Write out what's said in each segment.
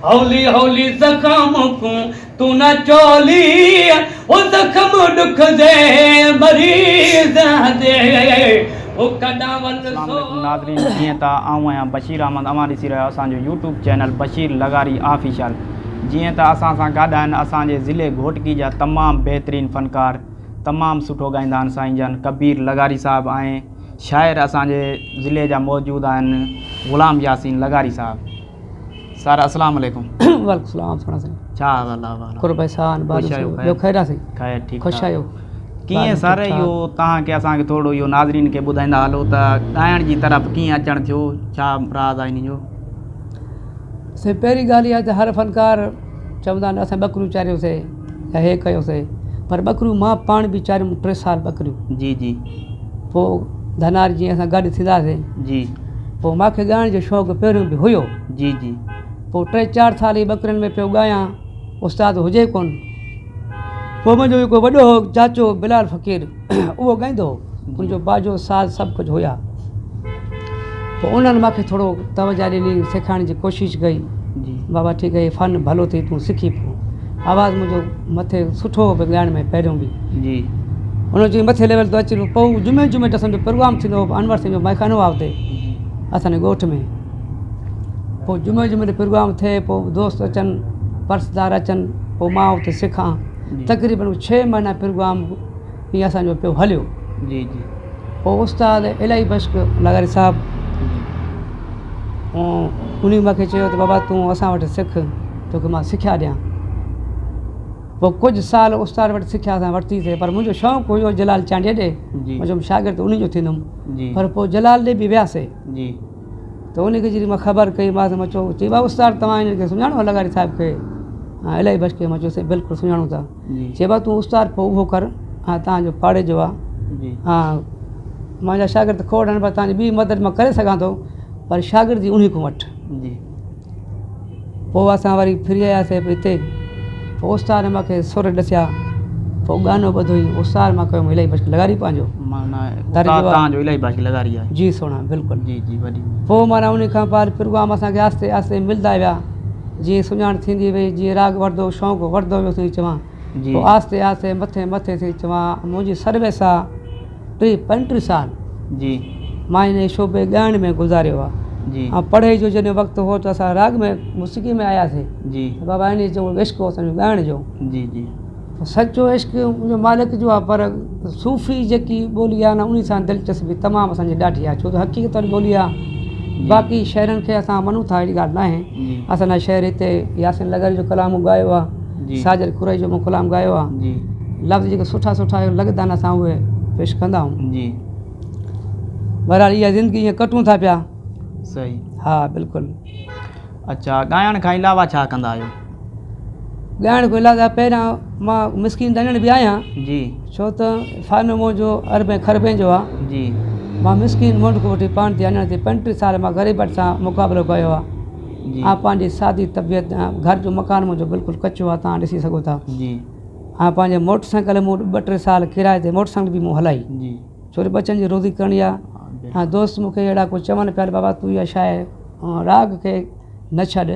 هولي هولي زخم کون تون نه چولي او زخم ڏک the مريض the او ڪڏان ول اسلام عليڪم ناظرين جيئن ته آئون آهيان بشير احمد اوهان ڏسي رهيا اسان جو يوٽيوب چينل بشير لغاري آفيشل جيئن ته اسان سان گڏ آهن اسان جي ضلعي گهوٽڪي جا تمام بهترين فنڪار تمام سٺو ڳائيندا آهن سائين جن ڪبير لغاري صاحب ۽ شاعر اسان جي ضلعي جا موجود آهن غلام ياسين لغاري صاحب سر السلام عليڪم. وعليڪم السلام سهڻا سائين. ڇا حال احوال آ. قرب احسان خوش آهيو ٻيو خير آ سائين. خير ٺيڪ خوش آهيو. ڪيئن سر اهو توهان کي اسان کي ٿورو اهو ناظرين کي ٻڌائيندا هلو ته ڳائڻ جي طرف ڪيئن اچڻ ٿيو ڇا راز آ ان جو. سائين پهرين ڳالهه اها ته هر فنڪار چوندا آهن اسان ٻڪريون چاريوسي يا هي ڪيوسي پر ٻڪريون مان پاڻ به چاريم 3 سال ٻڪريون. جي جي. پوء ڌنار جيئن اسان گڏ ٿينداسي. جي. پوء مان کي ڳائڻ جو شوق پهريون به هيو. جي جي. پوء ٽي چار سال ئي ٻڪرين ۾ پيو ڳايان، استاد هجي ڪونه. پوء منهنجو هڪ وڏو هو چاچو بلال فقير، اهو ڳائيندو هو، ان جو باجو ساز سڀ ڪجهه هيا. پوء انهن مان کي ٿورو توجه ڏني، سيکارڻ جي ڪوشش ڪئي. بابا ٺيڪ آهي فن ڀلو ٿئي تون سکي پو. آواز منهنجو مٿي سٺو هو ڳائڻ ۾ پهريون به. جي. ان چيو مٿي ليول تي اچ پوء جمعي جمعي تي اسان جو پروگرام ٿيندو هو انور سائين جو مئخانو آهي اتي اسان جي ڳوٺ ۾ پوء جمعي جمعي تي پروگرام ٿئي پوء دوست اچن پرسدار اچن پوء مان اتي سکان تقريبن 6 مهينا پروگرام ائين اسان جو پيو هليو. جي جي. پوء استاد الاهي بخش لغاري صاحب انهي مون کي چيو ته بابا تون اسان وٽ سک توکي مان سکيا ڏيان. پوء ڪجهه سال استاد وٽ سکيا اسان ورتي سي پر منهنجو شوق هيو جلال چانڊيي ڏي مان چيم شاگرد انهي جو ٿيندم پر پوء جلال ڏي به وياسي ته ان کي جڏهن مان خبر ڪئي مانس مان چيو چي بابا استاد توهان هن کي سڃاڻو لغاري صاحب کي ها الاهي بخش کي مان چيو سائين بلڪل سڃاڻون ٿا چي بابا تون استاد پوء اهو ڪر ها توهان جو پاڙي جو آ ها منهنجا شاگرد کوڙ آهن پر توهان جي ٻي مدد مان ڪري سگهان ٿو پر شاگردي انهي کان وٺ. پوء اسان وري ڦري آياسي هتي پوء استاد مان کي سر ڏسيا پوء گانو ٻڌو ئي استاد مان ڪيو الاهي بخش لغاري پنهنجو معنيٰ استاد توهان جو الاهي بخش لغاري آهي. جي سهڻا بلڪل. جي جي وڏي. پوء معنيٰ ان کان بعد پروگرام اسان کي آهستي آهستي ملدا ويا جيئن سڃاڻ ٿيندي وئي جيئن راڳ وڌندو شوق وڌندو ويو سائين چوان پوء آهستي آهستي مٿي مٿي ٿي چوان منهنجي سروس آ 30 35 سال جي مان ان شعبي ڳائڻ ۾ گذاريو آ جي ۽ پڙهي جو جڏهن وقت هو ته اسان راڳ ۾ موسيقي ۾ آياسي جي بابا ان جو عشق هو اسان جو ڳائڻ جو جي جي سچو عشق منهنجو مالڪ جو آ پر صوفي جيڪي ٻولي آ نه ان سان دلچسپي تمام اسان جي ڏاڍي آ ڇو ته حقيقت واري ٻولي آ باقي شعرن کي اسان مڃون ٿا اهڙي ڳالهه ناهي اسان جا شعر هتي ياسين لغاري جو ڪلام ڳايو آ ساجد قريشي جو مون ڪلام ڳايو آ لفظ جيڪي سٺا سٺا لڳندا آهن اسان اهي پيش ڪندا آهيون جي بهرحال اها زندگي ائين ڪٽون ٿا پيا. صحيح. ها بلڪل. اڇا ڳائڻ کان علاوه ڇا ڪندا آهيو؟ ڳائڻ کان علاوه پهريان مان مسڪين ڏنڻ به آهيان. جي. ڇو ته فن منهنجو اربين کربين جو آهي. جي. مان مسڪين منڍ کان وٺي پاڻ تي اڃڻ تي 35 سال مان غريبن سان مقابلو ڪيو آهي. جي. آء پنهنجي سادي طبيعت گهر جو مڪان منهنجو بلڪل ڪچو آهي توهان ڏسي سگهو ٿا. جي. آء پنهنجي موٽر سائيڪل مون ٻه ٽي سال ڪرائي تي موٽر سائيڪل به مون هلائي. جي. ڇو جو ٻچن جي روزي ڪرڻي آ. ها دوست مون کي اهڙا ڪجهه چون پيا بابا تون اها شيء راڳ کي نه ڇڏ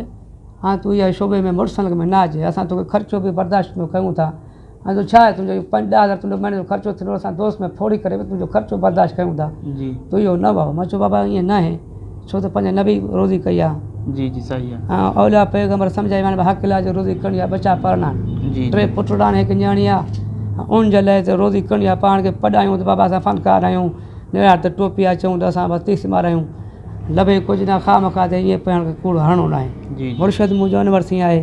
ها تون اها شعبي ۾ موٽر سائيڪل ۾ نه اچ اسان توکي خرچو به برداشت ۾ ڪيون ٿا ها تو ڇا آهي تنهنجو 5 10 هزار تنهنجو مهيني جو خرچو ٿيندو اسان دوست ۾ ڦوڙي ڪري به تنهنجو خرچو برداشت ڪيون ٿا جي. تون اهو نه بابا مان چيو بابا ائين نه آهي ڇو ته پنهنجي نبي روزي ڪئي آ. جي جي صحيح آ. ها اولياء پيغمبر سمجهائي ويا آهن حق لاء جو روزي ڪرڻي آ ٻچا پرڻا آهن. جي ٽي پٽڙا آهن هڪ نياڻي آ ان جي لاء ته روزي ڪرڻي آ پاڻ کي پڏايون ته بابا اسان فنڪار آهيون نياڻي ته ٽوپي آ چئون ته اسان بس تيس مارايون لڀي ڪجهه نه خواهه مخواهه ته ائين پاڻ کي ڪوڙ هڻڻو ناهي. جي جي. مرشد منهنجو انور سين آهي.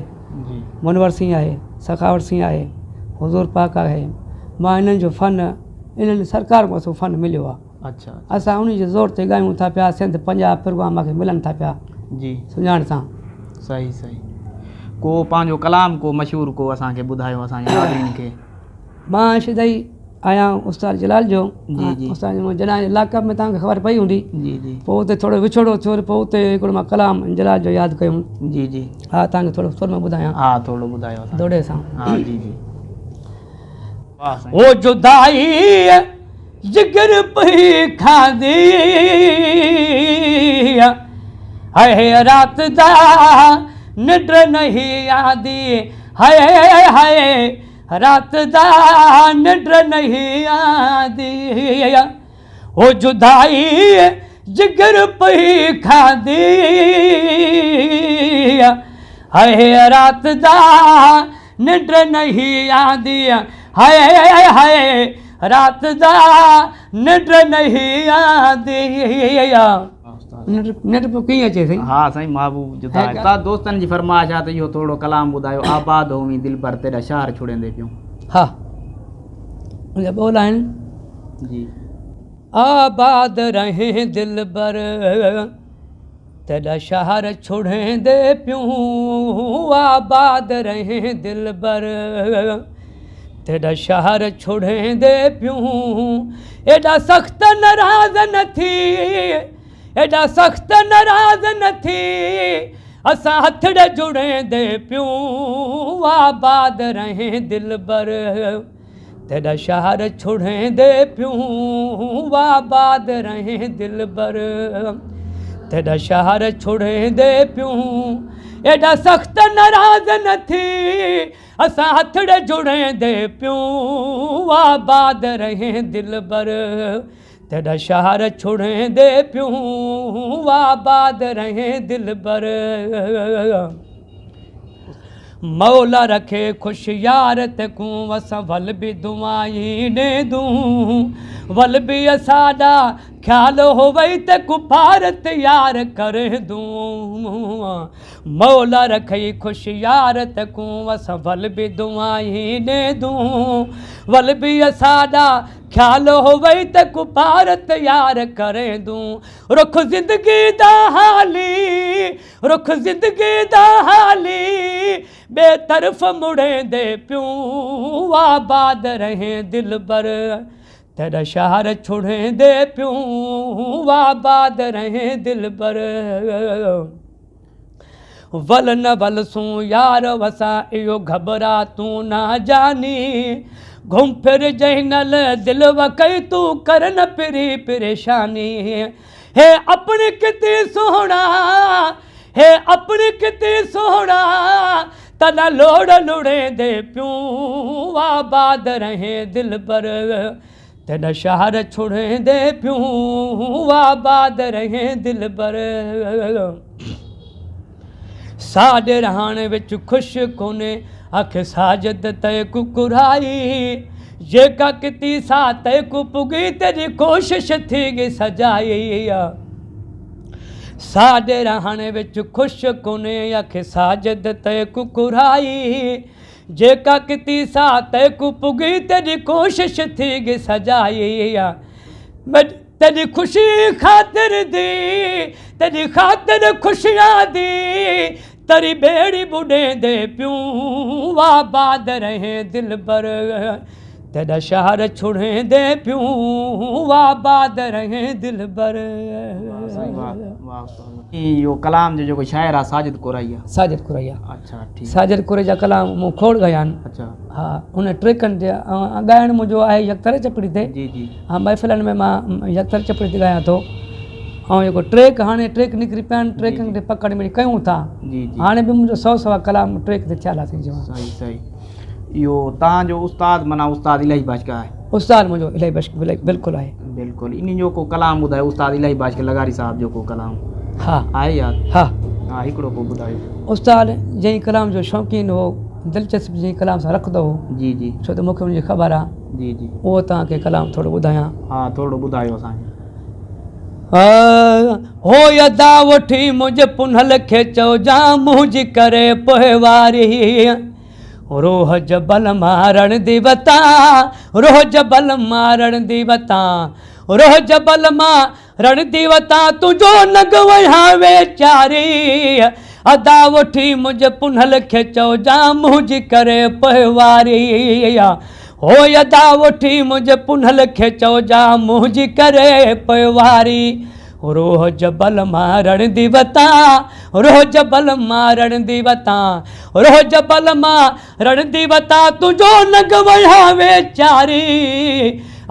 جي. منور سين آهي سخاوت سين آهي حضور پاڪ آهي مان انهن جو فن انهن سرڪار کان اسان فن مليو آ. اڇا. اسان انهي جي زور تي ڳايون ٿا پيا سنڌ پنجاب پروگرام مان کي ملن ٿا پيا جي. سڃاڻ سان. صحيح صحيح ڪو پنهنجو ڪلام ڪو مشهور ڪو اسان کي ٻڌايو اسان جي ناظرين کي. مان شيدائي آهيان استاد جلال جو جي جي. استاد جو جڏهن لاڪ اپ ۾ توهان کي خبر پئي هوندي جي جي. پوء اتي ٿورو وڇوڙو ٿيو پوء اتي هڪڙو مان ڪلام جلال جو ياد ڪيم. جي جي. ها توهان کي ٿورو سر ۾ ٻڌايان. ها ٿورو ٻڌايو اسان کي. دوڙي سان. ها جي جي. واهه سائين. او جدائي جگر پئي کاڌي هي رات دا ننڊ نهي آندي هاء هاء رات دا ننڊ نهي آندي هو جدائي جگر پئي کاندي هاء رات دا ننڊ نهي آندي هاء هاء رات دا ننڊ نهي آندي. ننڊ پوء ڪيئن اچي سائين. ها سائين محبوب جدا استاد دوستن جي فرمائش آ ته اهو ٿورڙو ڪلام ٻڌايو آباد هووين دلبر تيڏا شهر ڇڙيندي پيون. ها ان جا ٻول آهن. جي. آباد رهين دلبر تيڏا شهر ڇڙيندي پيون آباد رهين دلبر تيڏا شهر ڇڙيندي پيون ايڏا سخت ناراض نه ٿي ايڏا سخت ناراض نه ٿي اسان هٿڙ جڙيندي پيون آباد رهين دلبر تيڏا شهر ڇڙيندي پيون آباد رهين دلبر تيڏا شهر ڇڙيندي پيون ايڏا سخت ناراض نه ٿي اسان هٿڙ جڙيندي پيون آباد رهين دلبر تيڏا شهر ڇڙيندي پيون آباد رهين دلبر مولا رکي خوش يار تيڪون اسان ول به دعائين ڏيندون ول به اساڏا خيال هوئي تيڪون پار تيار ڪريندون مولا رکئي خوش يار تيڪون اسان ول به دعائين ڏيندون ول به اساڏا خيال هوئي تيڪون پار تيار ڪريندون رخ زندگي دا حالي رخ زندگي دا حالي ٻئي طرف مڙيندي پيون آباد رهين دلبر تيڏا شهر ڇڙيندي پيون آباد رهين دلبر ول نه ولسون يار وسان اهو گهٻرا تون نه جاني گهم ڦر جهنل دل وڪئي تون ڪر نه پري پريشاني هي اپڻي ڪتي سهڻا هي اپڻي ڪتي سهڻا تڏا لوڙ لڙيندي پيون آباد رهين دلبر تيڏا شهر ڇڙيندي پيون آباد رهين دلبر ساڏ رهاڻ وچ خوش ڪونهي اک ساجد تي ڪڪرائي جيڪا ڪتي سا تي ڪو پڳي تيڏي ڪوشش ٿي گئي سجائي ساڏ رهاڻ وچ خوش ڪونهي اک ساجد تي ڪڪرائي جيڪا ڪتي سا تي ڪو پڳي تيڏي ڪوشش ٿي گئي سجائي تيڏي خوشي خاطر the تيڏي خاطر خوشيان the تري ٻيڙي ٻڏيندي پيون آباد رهين دلبر تيڏا شهر ڇڙيندي پيون آباد رهين دلبر. اهو ڪلام جو جيڪو شاعر آ ساجد ڪورائي آ. ساجد ڪورائي آ. اڇا ٺيڪ. ساجد ڪورائي جا ڪلام مون کوڙ ڳايا آهن. اڇا. ها ان ٽريڪن تي ڳائڻ منهنجو آهي يڪتاري چپڙي تي. جي جي. ها محفلن ۾ مان يڪتاري چپڙي تي ڳايان ٿو ۽ جيڪو ٽريڪ هاڻي ٽريڪ نڪري پيا آهن ٽريڪن تي پڪڙ مڙي ڪيون ٿا. جي جي. هاڻي به منهنجو سو سوا ڪلام ٽريڪ تي ٿيل آهي سائين جوان. صحيح صحيح. اهو تان جو استاد معنيٰ استاد الاهي بخش آهي. استاد منهنجو الاهي بخش بلڪل آهي. بلڪل انهي جو ڪو ڪلام ٻڌايو استاد الاهي بخش لغاري صاحب جو ڪو ڪلام. ها. آهي ياد؟ ها. ها هڪڙو ڪو ٻڌايو. استاد جنهن ڪلام جو شوقين هو دلچسپي جنهن ڪلام سان رکندو هو. جي جي. ڇو ته مونکي ان جي خبر آ. جي جي. اهو توهان کي ڪلام ٿورو ٻڌايان. ها ٿورڙو ٻڌايو اسان کي. هو ادا وٺي منهنجي پنهل کي چئو جان منهنجي ڪري پوئواري. روح جبل مان رڙندي وتان روح جبل مان رڙندي وتان روح جبل مان رڙندي وتان تنهنجو نگ ويان ويچاري ادا وٺي منهنجي پنهل کي چئو جان منهنجي ڪري پوئواري هو ادا وٺي منهنجي پنهل کي چئو جان منهنجي ڪري پوئواري روح جبل مان رڙندي وتان روح جبل مان رڙندي وتان روح جبل مان رڙندي وتان تنهنجو نگ ويان ويچاري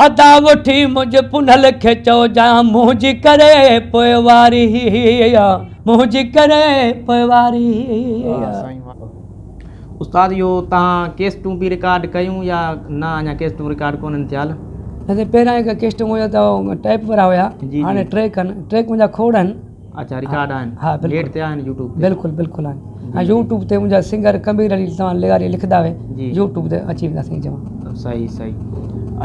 ادا وٺي منهنجي پنهل کي چئو جان منهنجي ڪري پوئواري. منهنجي ڪري پوئواري. استاد اهو توهان ڪيسٽون به رڪارڊ ڪيون يا نه اڃا ڪيسٽون رڪارڊ ڪونهن ٿيل؟ نه سائين پهريان هڪ ڪيسٽون هيا ته ٽيپ وارا هيا هاڻي ٽريڪ آهن ٽريڪ منهنجا کوڙ آهن. اڇا رڪارڊ آهن ها بلڪل نيٽ تي آهن يوٽيوب تي؟ بلڪل بلڪل آهن ها يوٽيوب تي منهنجا سنگر ڪبير علي توهان لغاري لکندا وي يوٽيوب تي اچي ويندا سائين جوان. صحيح صحيح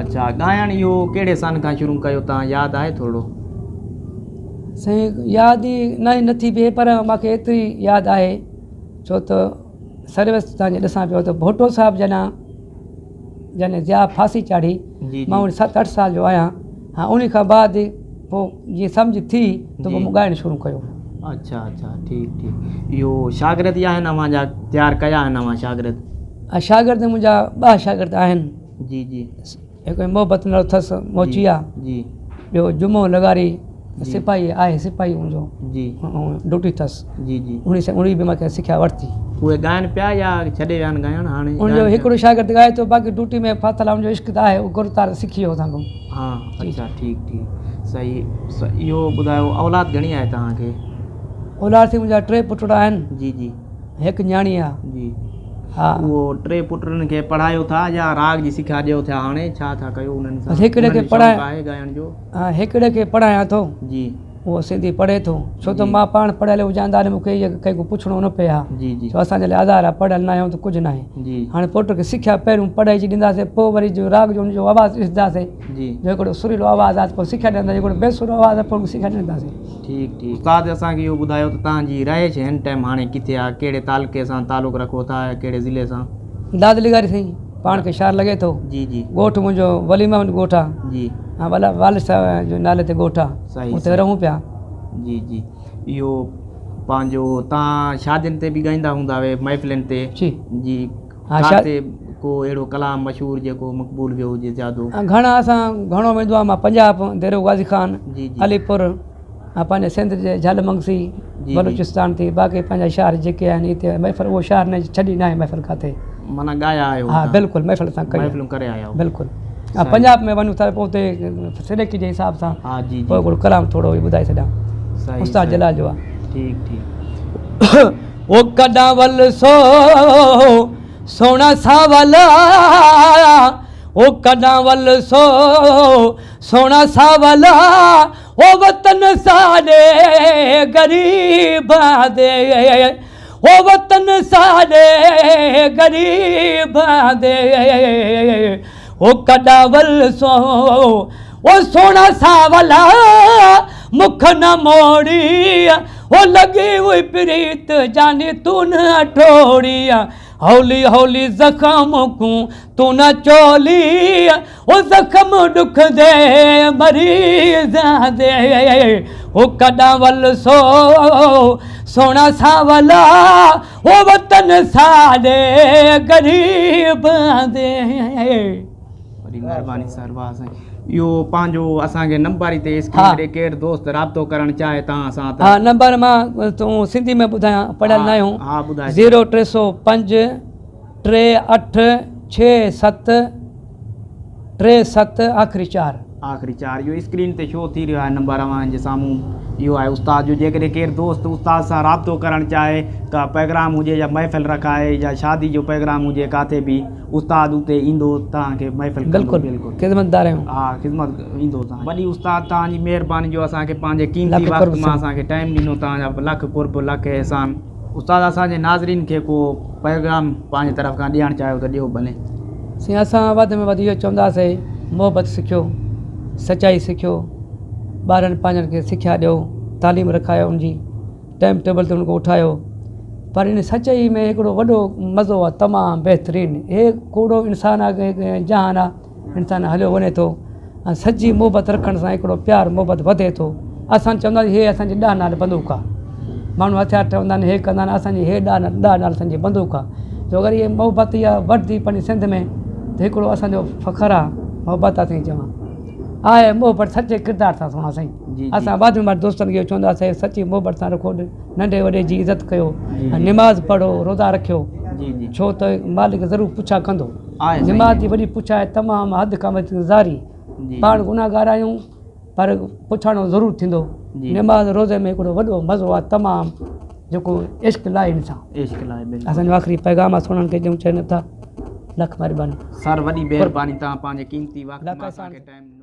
اڇا ڳائڻ اهو ڪهڙي سن کان شروع ڪيو توهان ياد آهي ٿورڙو؟ سائين ياد ئي نه نٿي پئي پر مونکي ايتري ياد آهي ڇو ته سروس تان جي ڏسان پيو ته ڀٽو صاحب جڏهن جڏهن ضياء ڦاسي چاڙهي مان ان ست اٺ سال جو آهيان ها ان کان بعد پوء جيئن سمجهه ٿي ته پوء مون ڳائڻ شروع ڪيو. اڇا اڇا ٺيڪ ٺيڪ اهو شاگرد ئي آهن اوهان جا تيار ڪيا آهن اوهان شاگرد؟ ها شاگرد منهنجا ٻه شاگرد آهن. جي جي. هڪ محبت نالو اٿس موچي آ جي. ٻيو جمعو لغاري سپاهي آهي سپاهي منهنجو جي ڊيوٽي اٿس جي جي انهي سان انهي به مونکان سکيا ورتي. اهي ڳائن پيا يا ڇڏي ويا آهن ڳائڻ هاڻي؟ ان جو هڪڙو شاگرد ڳائي ٿو باقي ڊيوٽي ۾ ڦاٿل آهي ان جو عشق ته آهي اهو گر تار سکي ويو اسان کان. ها اڇا ٺيڪ ٺيڪ صحيح اهو ٻڌايو اولاد گهڻي آهي توهان کي؟ اولاد سائين منهنجا ٽي پٽڙا آهن. جي جي. هڪ نياڻي آهي. جي. ها. اهو ٽي پٽڙن کي پڙهايو ٿا يا راڳ جي سکيا ڏيو ٿا هاڻي ڇا ٿا ڪيو انهن سان؟ هڪڙي کي پڙهايان آهي ڳائڻ جو؟ ها هڪڙي کي پڙهايان ٿو. جي. اهو سنڌي پڙهي ٿو ڇو ته مان پاڻ پڙهيل هجان ته مون کي اهو ڪنهن کان پڇڻو نه پئي ها ڇو اسان جي لاء آزار آهي پڙهيل نه آهيون ته ڪجهه ناهي هاڻي پٽ کي سکيا پهريون پڙهائي جي ڏينداسين پوء وري جو راڳ جو ان جو آواز ڏسنداسين جو هڪڙو سريلو آواز آهي ته پوء سکيا ڏينداسين هڪڙو بي سرو آواز آهي پوء ان کي سکيا نه ڏينداسين. ٺيڪ ٺيڪ استاد اسان کي اهو ٻڌايو ته توهان جي رهائش هن ٽائيم هاڻي ڪٿي آهي ڪهڙي تعلقي سان تعلق رکو ٿا يا ڪهڙي ضلعي سان؟ داد لغاري سائين پاڻ کي شهر لڳي ٿو. جي جي. ڳوٺ منهنجو ولي محمد ڳوٺ آ. جي. ها ولا والد صاحب جو نالي تي ڳوٺ آ. صحيح اتي رهون پيا. جي جي اهو پنهنجو تان شادين تي به ڳائيندا هوندا وي محفلن تي. جي. جي ها ڪاٿي ڪو اهڙو ڪلام مشهور جيڪو مقبول ويو هجي زيادو. گهڻا اسان گهڻو ويندو آهيان مان پنجاب ديرو غازي خان جي جي. علي پور ۽ پنهنجي سنڌ جي جهل منگسي جي بلوچستان ٿي باقي پنهنجا شهر جيڪي آهن هتي محفل اهو شهر نه ڇڏي ناهي محفل ڪاٿي معنيٰ ڳايا آهيو ها بلڪل محفل اسان ڪئي محفلون ڪري آيا آهيو بلڪل ها پنجاب ۾ وڃون ٿا پوء اتي سريڪي جي حساب سان ها جي پوء هڪڙو ڪلام ٿورو ٻڌائي ڇڏيان استاد جلال جو آهي ٺيڪ ٺيڪ. او ڪڏان ول سو سونا ساولا او ڪڏان ول سو سونا ساولا او وطن ساڏي غريبان the او وطن ساڏي غريبان the او ڪڏان ول سو او سونا ساولا مک نه موڙي او لڳي هئي پريت جاني تون نه ٽوڙي هولي هولي زخم کون تون نه چولي او زخم ڏک the مريضان the او ڪڏان ول سو سونا ساولا او وطن ساڏي غريبان the. وڏي مهرباني سر واه سائين اهو پنهنجو اسان کي نمبر هتي اسڪرين تي ڪير دوست رابطو ڪرڻ چاهي توهان سان ته ها نمبر مان تون سنڌي ۾ ٻڌايان پڙهيل نه آهيون ها ٻڌايو زيرو ٽي سو پنج ٽي اٺ ڇهه ست ٽي ست آخري چار. آخري چار اهو اسڪرين تي شو ٿي رهيو آهي نمبر اوهان جي سامهون اهو آهي استاد جو جيڪڏهن ڪير دوست استاد سان رابطو ڪرڻ چاهي ڪا پيغرام هجي يا محفل رکائي يا شادي جو پيغرام هجي ڪاٿي به استاد اتي ايندو توهان کي محفل ڪندو بلڪل خدمتدار آهيون ها خدمت ايندو توهان وڏي استاد توهان جي مهرباني جو اسان کي پنهنجي قيمتي وقت مان اسان کي ٽائيم ڏنو توهان جا لک قرب لک احسان. استاد اسان جي ناظرين کي ڪو پيغام پنهنجي طرف کان ڏيڻ چاهيو ته ڏيو ڀلي. سائين اسان وڌ ۾ وڌ اهو چونداسين محبت سکيو سچائي سکيو ٻارن پنهنجن کي سکيا ڏيو تعليم رکايو ان جي ٽائيم ٽيبل تي ان کي اٺايو پر ان سچائي ۾ هڪڙو وڏو مزو آهي تمام بهترين هي ڪوڙو انسان آهي جهان آهي انسان هليو وڃي ٿو ۽ سچي محبت رکڻ سان هڪڙو پيار محبت وڌي ٿو اسان چونداسين هي اسان جي ڏاهه نال بندوق آهي ماڻهو هٿيار ٺهندا آهن هي ڪندا آهن اسان جي هي ڏاهه نال اسان جي بندوق آهي جو اگر هي محبت اها وڌي پنهنجي سنڌ ۾ ته هڪڙو اسان جو فخر آهي محبت آهي سائين چوان آهي محبت سچي ڪردار سان سهڻا سائين اسان وڌ ۾ وڌ دوستن کي اهو چونداسين سچي محبت سان رکو ننڍي وڏي جي عزت ڪيو نماز پڙهو روزا رکيو ڇو ته مالڪ ضرور پڇا ڪندو نماز جي وڏي پڇا آهي تمام حد کان وڌيڪ زاري پاڻ گناهگار آهيون پر پڇاڻو ضرور ٿيندو. نماز روزي ۾ هڪڙو وڏو مزو آهي تمام جيڪو عشق لاهي انسان عشق لاهي بلڪل اسان جو آخري پيغام آهي سهڻن کي ڏيون چئن ٿا لک مهرباني سر وڏي مهرباني توهان پنهنجي قيمتي وقت مان اسان کي ٽائيم ڏنو.